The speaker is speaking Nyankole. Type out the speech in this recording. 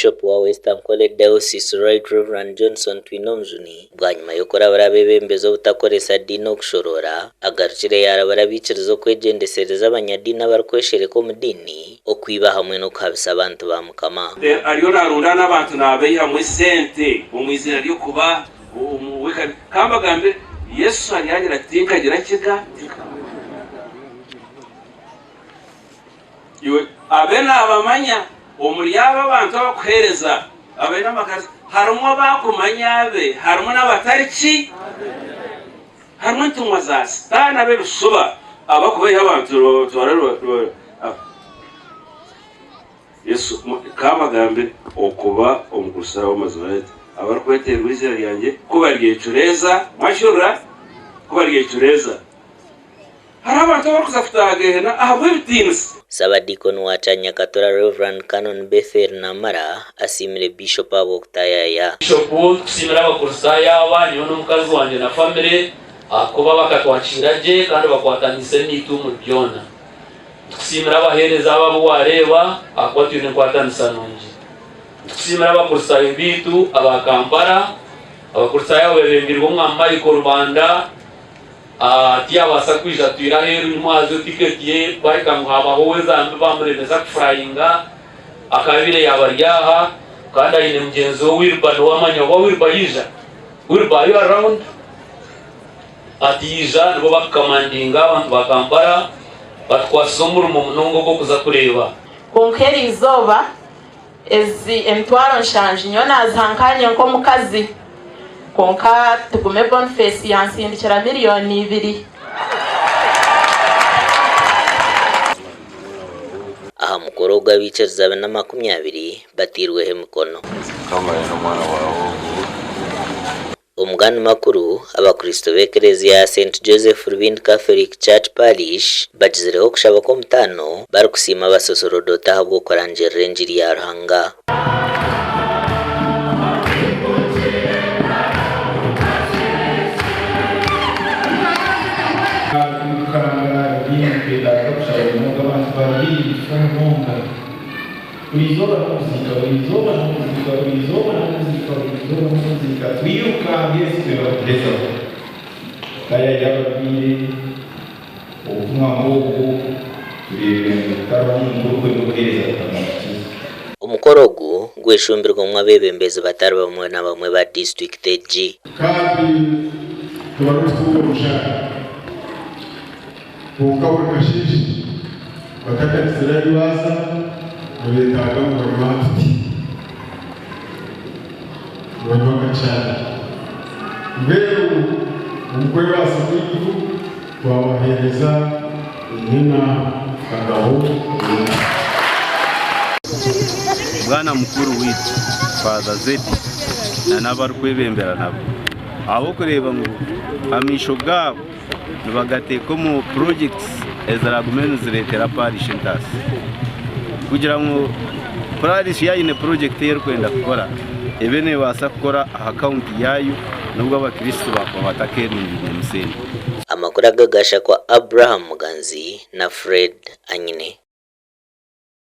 Bishop wa West Ankole Diocese Right Rev Johnson Twinomujuni bwanyima y'okurabura abeebembezi obutakoresa diini okushoroora, agarukire yaarabura abaikiriza okwegyendesereza abanyadiini abarikweshereka omu diini, okwiba hamwe n'okuhabisa abantu ba Mukama. Ariyo naarundaana abantu naabaihamu esente omu iziina ry'okuba ow'ekanisa. Ka mbagambire, Yesu aryagira ati, Tinkagira kiga, tinkamanya. Iwe abe naabamanya, omuri abo abantu abakuheereza abaine amakanisa, harimu abakumanya abe, harimu n'abatari ki? Harimu entumwa za Sitaane ab'ebishuba abakubeiha abantu nibabatwara Yesu ka abagambire okuba Omukristaayo w'amazima ati, Abarikweterwa eiziina ryangye ku baryecureeza, mwakihurira? Ku baryecureeza. Hariho abantu abarikuza kutaaha Gehena ahabw'ebitiinisa. Sabadiikoni wa Kyanyakatura Rev. Canon Bethel Namara asiimire Bishop ahabw'okutaayaaya. Bishop, Nitusiimira Abakristaayo aba, nyowe n'omukazi wangye na famire ahakuba bakatwakiira gye kandi bakwataniise naitwe omuri byona. Nitukusiimira abaheereza aba abu waareeba ahakuba twine enkwatanisa nungi. Nitukusiimira Abakristaayo baitu aba Kampala, Abakristaayo abo beebembeirwe Omwami Michael Rubanda, Tiyabaasa kwija atwire aheeru nimwaza tiketi ye kwahika ngu habaho ow'ezambi bamuremesa kufurayinga akaba abaire yaaba ari aha kandi aine mugyenzi we Wilber niwe amanya oba Wilber yaija? Wilber are you around? Ati yaija nibo bakukamandinga abantu ba Kampala batukwasize omurimo munonga ogw'okuza kureeba. Kwonka eri izooba Ezi 700,000 nyowe naaziha nkaanye nk'omukazi, kwonka Tugume Boniface yansindikira 2 million. Aha mukoro ogu abaikiriza bina 20 batairweho emikono. Mukama aine omwana waawe ogu. Omugani makuru, Abakristo b'ekereziya ya Saint Joseph Rubindi Catholic Church Parish bagizireho okushaba kw'omutaano barikusiima abasosorodoti ahabw'okurangirira engiri ya Ruhanga. Buri izooba n'okuziika, buri izooba n'okuziika, buri izooba n'okuziika, buri izooba n'okuziika, twirukange ensi twenda kugihezaho. Taayaayira abarwaire, obutumwa nk'obwo tureebire ngu tihariho omuntu orikwenda obuheereza butamuhikize. Omukoro ogu gweshumbirwemu abeebembezi batari bamwe na bamwe ba disiturikiti egi. Kandi tibarikutunga omushaara. Kwonka buri kasheeshe batakagizire ahu baaza, nibeetaaga ngu banywe aha tuti, nibanywa akachai. Mbwenu omu kwebaasa kwaitu twabaheereza enyena, agaho, enyena. Bwana mukuru waitu Father Zeddy na n'abarikwebembera nabo ahabw'okureeba ngu amaisho gaabo nibagateeka omu projects eziragume nizireetera parish entaasa kugira ngu parish yaaba eine project ei erikwenda kukora ebe neebaasa kukora aha kaunti yaayo n'obu abakristo baakuba batakeerundiinemu sente. Amakuru aga gashakwa Abraham Muganzi na Fred Anyine.